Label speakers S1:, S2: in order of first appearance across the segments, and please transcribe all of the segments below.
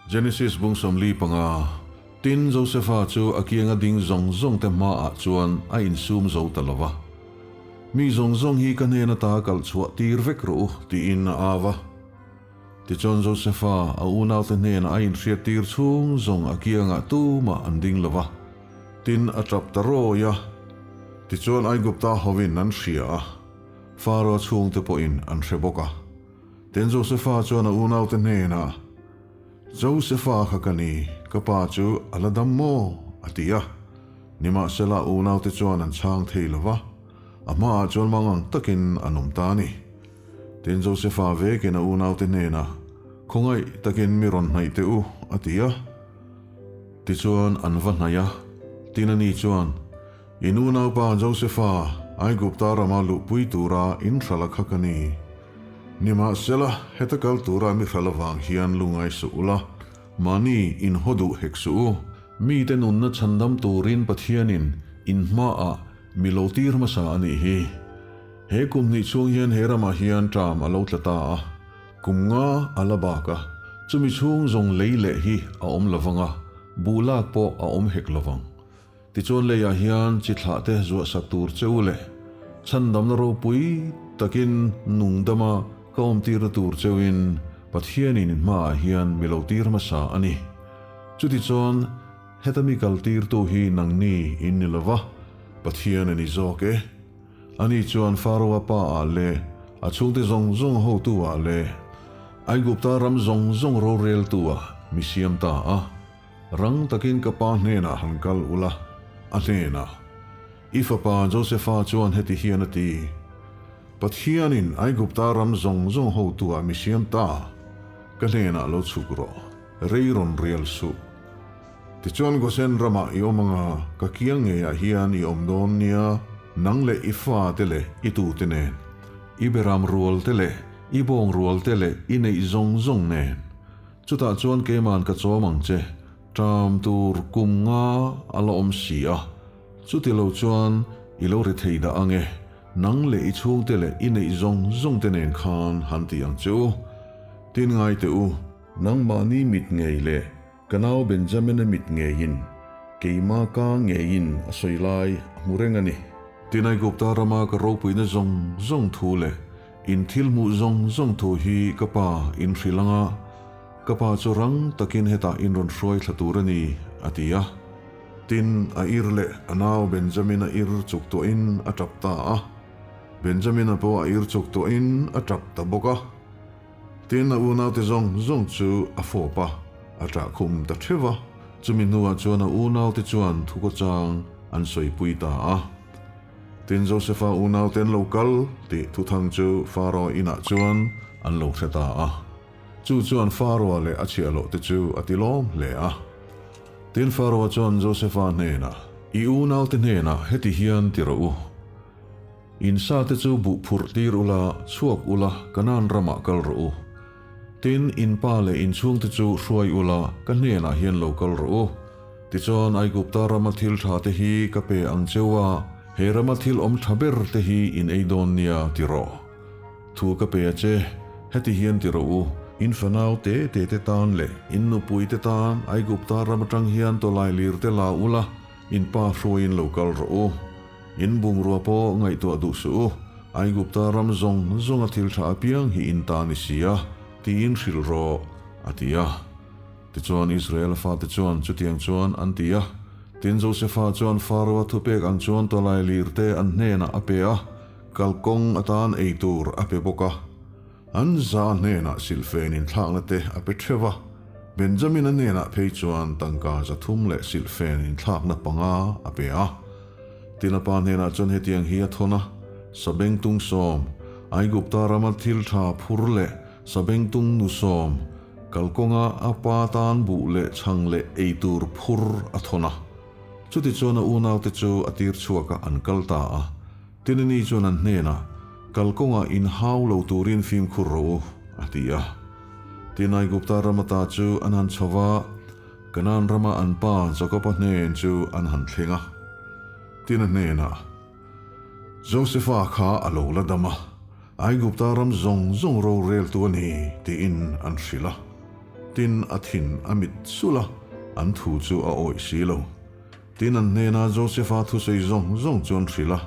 S1: Genesis bung 45, Tin, Josefa chu a kianga ding zawng zawngte hmaah chuan a insum zo ta lo va. Mi zawng zawng hi ka hnen ata kalh chhuah tir vek rawh u, tiin a au va. Tichuan Josefa a unaute hnenah a inhriat tir chhung zawng a kiangah tumah an ding lo va, tin a tap ta rawi a. Tichuan Aigupta hovin an hria a, Faro chhungte pawhin an hre bawk a. Tin Josefa chuan a unaute hnenah, Josefa kha ka ni, ka pa chu a la dam maw? a ti a. Nimahsela a unaute chuan an chhang thei lo va, a hmaah chuan mangang takin an awm ta a ni. Tin, Josefa vekin a unaute hnenah, Khawngaih takin mi rawn hnaih teh u, a ti a. Tichuan, an va hnaih a. Tin, ani chuan, In unaupa Josefa, Aigupta rama luhpui tura in hralh a kha ka ni. Nimahsela, heta kal tura mi hralh avang hian lungai suh ula, mahni in haw duh hek suh u. Mite nunna chhandam turin Pathianin in hmaah mi lo tir hmasa a nih hi. He kum hnih chhung hian he ramah hian ṭam a lo tla ta a, kum nga a la bak a, chumi chhung zawng lei leh hi a awm lo vang a, buh lak pawh a awm hek lo vang. Tichuan leiah hian chi thlah te zuah sak tur che u leh chhandamna ropui takin nungdama ka awmtirna tur cheuin Pathianin in hmaah hian mi lo tir hmasa a ni. Chutichuan heta mi kaltirtu hi nangni in ni lo va, Pathian a ni zawk e. Ani chuan Faro-a pa ah leh a chhungte zawng zawng hotu ah leh Aigupta ram zawng zawng roreltu ah mi siam ta a. Rang takin ka pa hnenah han kal ula, a hnenah, I fapa Josefa chuan heti hian a ti, Pathianin Aigupta ram zawng zawng hotu ah mi siam ta, ka hnenah lo chhuk rawh, rei rawn rial suh. Tichuan Gosen ramah i awm anga ka kiang ngeiah hian i awm dawn nia, nang leh i fate leh i tute nen, i beram rual te leh i bawng rual te leh i neih zawng zawng nen. Chutah chuan keiman ka chawm ang che, ṭam tur kum nga a la awm si a, chuti lo chuan i lo ri thei dah ang e, nang leh i chhungte leh i neih zawng zawng te nen khan han ti ang che u. Tin ngai teh u. Nangmahni mit ngei leh Ka nau Benjamina mit ngeiin, keima ka ngeiin a sawi lai a hmu reng a ni. Tin Aigupta rama ka ropuina zawng zawng thu leh in thil hmuh zawng zawng thu hi ka pa in hrilh ang a, ka pa chu rang takin hetah in rawn hruai thla tur a ni, a ti a. Tin, a ir leh a nau Benjamina ir chuk tuahin a tap ta a, Benjamina pawh a ir chuk tuahin a tap ta bawk a. Tin, a unaute zawng zawng chu a fawp a, a ṭah khum ta ṭheuh a. Chumi hnuah chuan a unaute chuan thukawchang an sawipui ta a. Tin, Josefa unaute an lo kal tih thuthang chu Faro inah chuan an lo hre ta a. Chu chuan Faro-a leh a chhiahhlawhte chu a tilawm hle a. Tin, Faro-a chuan Josefa hnenah, I unaute hnenah heti hian ti rawh u. In sate chu buh phurh tir ula, chhuak ula, Kanaan ramah kal rawh u. Tin, in pa leh in chhungte chu hruai ula, ka hnenah hian lo kal rawh u. Tichuan, Aigupta rama thil tha te hi ka pe ang cheu a, he rama thil awm tha ber te hi in ei dawn nia ti rawh. Thu ka pe a che, heti hian ti rawh u, in fanau te te te tan leh in nupui te tan Aigupta ram atang hian tawlai lir te la ula, in pa hruaiin lo kal rawh u. In bungrua pawh ngaihtuah duh suh u, Aigupta ram zawng zawnga thil tha apiang hi in ta ni si a, tiin hrilh rawh, a ti a. Tichuan Israela fate chuan chutiang chuan an ti a. Tin, Josefa chuan Faro-a thupek ang chuan tawlai lirte an hnenah a pe a, kalkawng atan ei tur a pe bawk a. An za hnenah silhfen inthlakna te a pe theuh a, Benjamina hnenah phei chuan tangka 300 leh silhfen inthlakna panga a pe a. Tin a pa hnenah chuan hetiang hi a thawn a, Sabengtung 10, Aigupta rama thil tha phur leh Sabengtung nu 10, kalkawnga a pa tan buh leh chhang leh ei tur phur a thawn a. Chutichuan a unaute chu a tir chhuak a an kal ta a. Tinini chuan an hnenah, Kalkawngah inhau lo turin fimkhur rawh u, a ti a. Tin, Aigupta ram ata chu an han chho va, Kanaan rama an pa Jakoba hnen chu an han thleng a. Tin, a hnenah, Josefa kha a lo la dam a, Aigupta ram zawng zawng roreltu a ni, tiin an hrilh a. Tin, a thin a mit sulh a, an thu chu a awih si lo. Tin, an hnena Josefa thusawi zawng zawng chu an hrilh a.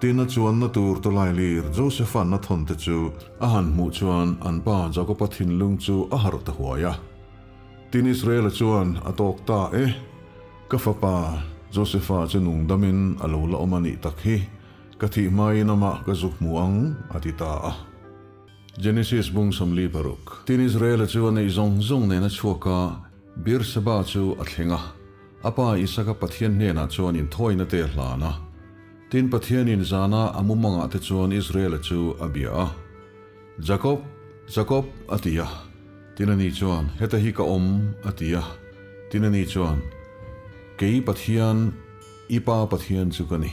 S1: Tin, a chuanna tur tawlailir Josefa'n a thawn te chu a han hmuh chuan an pa Jakoba thinlung chu a harh ta huai a. Tin, Israela chuan a tawk ta e, Ka fapa Josefa chu nungdamin a lo la awm a nih tak hi, ka thih hmain amah ka zuk hmu ang, a ti ta a. Genesis bung 46. Tin Israela chu a neih zawng zawng nen a chhuak a, Beersheba chu a thleng a. A pa Isaka Pathian hnenah chuan inthawina te a hlan a. Tin Pathianin zana a mumangah te chuan Israela chu a bia a. Jakob, Jakob, a ti a. Tin ani chuan, Heta hi ka awm, a ti a. Tin ani chuan, Kei Pathian, i pa Pathian chu ka ni.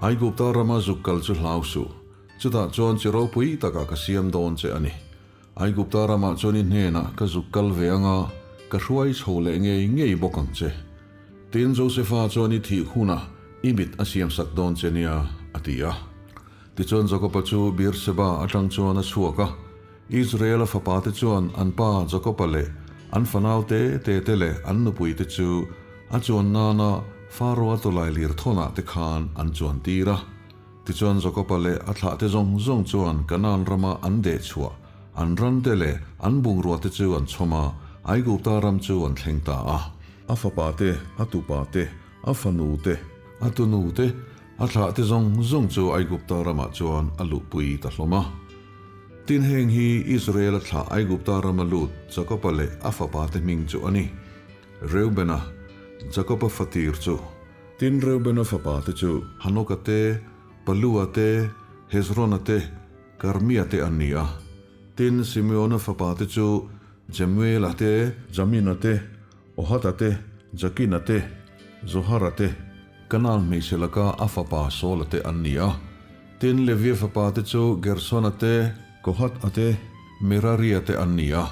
S1: Aigupta rama zuk kal chu hlau suh. Chutah chuan chi ropui takah ka siam dawn che a ni. Aigupta ramah chuan i hnenah ka zuk kal ve anga ka hruai chho leh ngei ngei bawk ang che. Tin, Josefa chuan i thih hunah i mit a siamsak dawn che nia, a ti a. Tichuan Jakoba chu Beerseba atang chuan a chhuak a. Israela fapate chuan an pa Jakoba leh an fanau te te te leh an nupuite chu a chuan nana Faroa tawlailir thawnah te khan an chuan tir a. Tichuan Jakoba leh a thlahte zawng zawng chuan Kanaan rama an deh chhuah, an rante leh an bungruate chu an chhawm a, Aigupta ram chu an thleng ta a. A fapa te, a tupa te, a fanu te, a tunu te, a thlahte zawng zawng chu Aigupta ramah chuan a luhpui ta hlawm a. Tin heng hi Israela thlah Aigupta rama lut Jakoba leh a fapate hming chu a ni, Reubena, Jakoba fatir chu. Tin, Reubena fapa te chu Hanoka te, Palua te, Hezrona te, Karmia te an ni a. Tin, Simeona fapa te chu Jemuela te, Jamina te, Ohata te, Jakina te, Zohara te, Kanaan hmeichhe laka a fapa Saula te an ni a. Tin, Levia fapa te chu Gersona te, Kohatha te, Meraria te an ni a.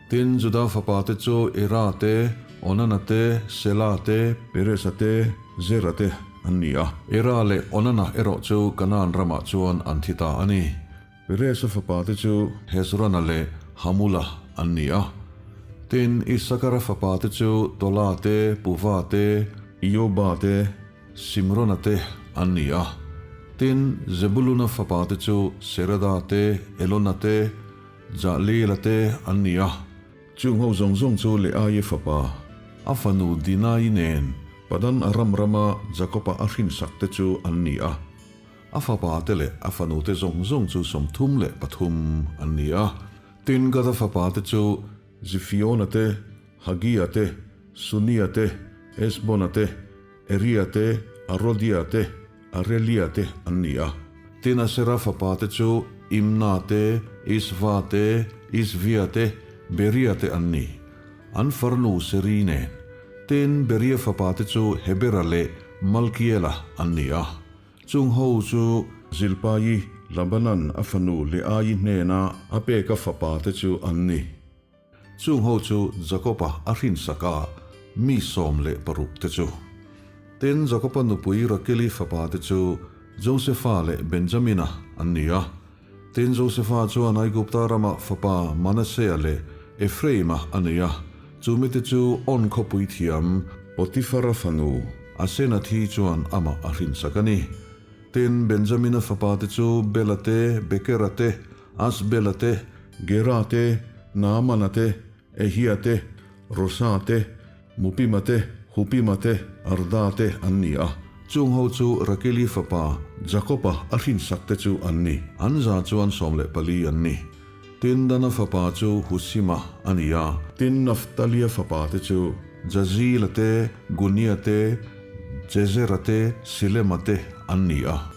S1: Tin, Juda fapate chu Era te, Onana te, Sela te, Peresa te, Zera te an ni a. Era leh Onana erawh chu Kanaan ramah chuan an thi ta a ni. Peresa fapate chu Hezrona leh Hamula an ni a. Tin, Isakara fapate chu Tola te, Puva te, Ioba te, Simrona te an ni a. Tin, Zebuluna fapate chu Sereda te, Elona te, Jahlila te an ni a. Chung ho zawng zawng chu Leaia fapa, a fanu Dinai nen Padan Aram rama Jakoba a hrinsak te chu an ni a. A fapa te leh a fanu te zawng zawng chu 33 an ni a. Tin, Gada fapa te chu Zifiona te, Hagia te, Sunia te, Esbona te, Eria te, Arodia te, Arelia te an ni a. Tin, Asera fapa te chu Imna te, Isva te, Isvia te, Beria te an ni. An farnu Seri nen. Tin, Beria fapa te chu Hebera leh Malkiela an ni a. Chung ho chu Zilpai, Labanan a fanu Leai hnena a peka fapa te chu an ni. Chung ho chu Jakoba a hrinsak a, mi 16 te chu. Tin, Jakoba nupui Rakeli fapa te chu Josefa leh Benjamina an ni a. Tin, Josefa chuan Aigupta rama fapa Manasea leh Ephraima a nei a, chu mite chu On khawpui thiam Potifara fanu Asenathi chuan amah a hrinsak a ni. Tin, Benjamina fapa te chu Bela te, Bekera te, Asbela te, Gera te, Naamana te, Ehia te, Rosa te, Mupima te, Hupima te, Arda te an ni a. Chung ho chu Rakeli fapa Jakoba a hrinsak te chu an ni. An za chuan 14 an ni. Tin, Dana fapa chu Husima a ni a. Tin, Naftalia fapa te chu Jazila te, Gunia te, Jezera te, Silema te an ni a.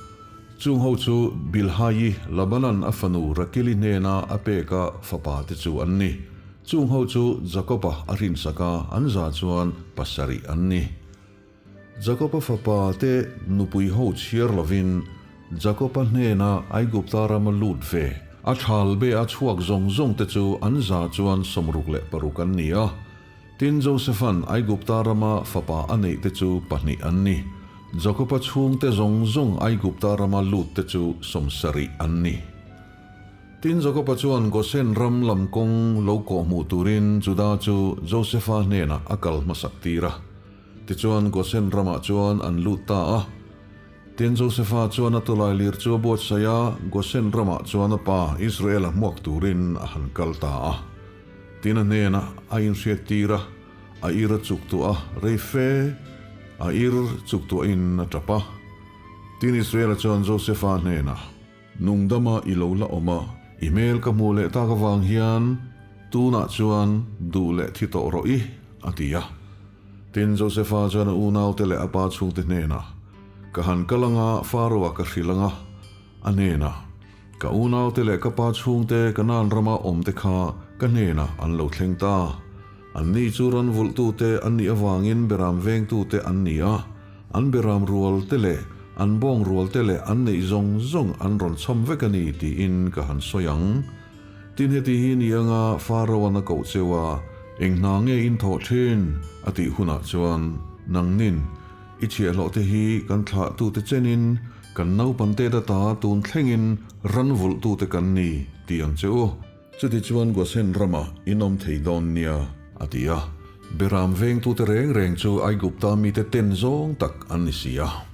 S1: Chung ho chu Bilhai, Labanan a fanu Rakeli hnena a peka fapa te chu an ni. Chung ho chu Jakoba a hrinsak a, an za chuan pasarih an ni. Jakoba fapa te nupui ho chhiar lovin Jakoba hnena Aigupta rama lut ve a thal be a chhuak zawng zawng te chu an za chuan 66 an ni a. Tin, Josepha'n Aigupta rama fapa a neih te chu pahnih an ni. Jakoba chhungte zawng zawng Aigupta rama lut te chu 70 an ni. Tin, Jakoba chuan Gosen ram lam kawng lo kawh hmuh turin Juda chu Josefa hnenah a kal hmasak tir a. Tichuan, Gosen ramah chuan an lut ta a. Tin, Josefa chuan a tawlai lir chu a buatsaih a, Gosen ramah chuan a pa Israela hmuak turin a han kal ta a. Tin, a hnenah a inhriat tir a, a ir a chuk tuah a, rei fe a ir chuk tuahin a tap a. Tin, Israela chuan Josefa hnenah. Nungdama i lo la awm a. I hmel ka hmuh leh tak avang hian tunah chuan duh leh thi tawh rawh i, a ti a. Tin, Josefa chuan a unaute leh a pa chhungte hnenah, Ka han kal anga Faro-a ka hrilh anga, a hnenah, Ka unaute leh ka pa chhungte Kanaan rama awmte kha ka hnenah an lo thleng ta. Anni chu ran vulhtute an nih avangin beram vengtute an ni a, an beram rual te leh an bawng rual te leh an neih zawng zawng an rawn chham vek a ni tiin ka han sawi ang. Tin heti hi ni anga Pharaoh-an a koh cheu a, eng hna nge in thawh thin? a tih hunah chuan nangnin i chhiahhlawh te hi kan thlahtute chenin kan naupangte data tun thlengin ran vulhtute kan ni tih ang che u. Chutichuan Gosen ramah in awm thei dawn nia, a ti a. Beram vengtute reng reng chu Aigupta mite ten zawng tak an ni si a.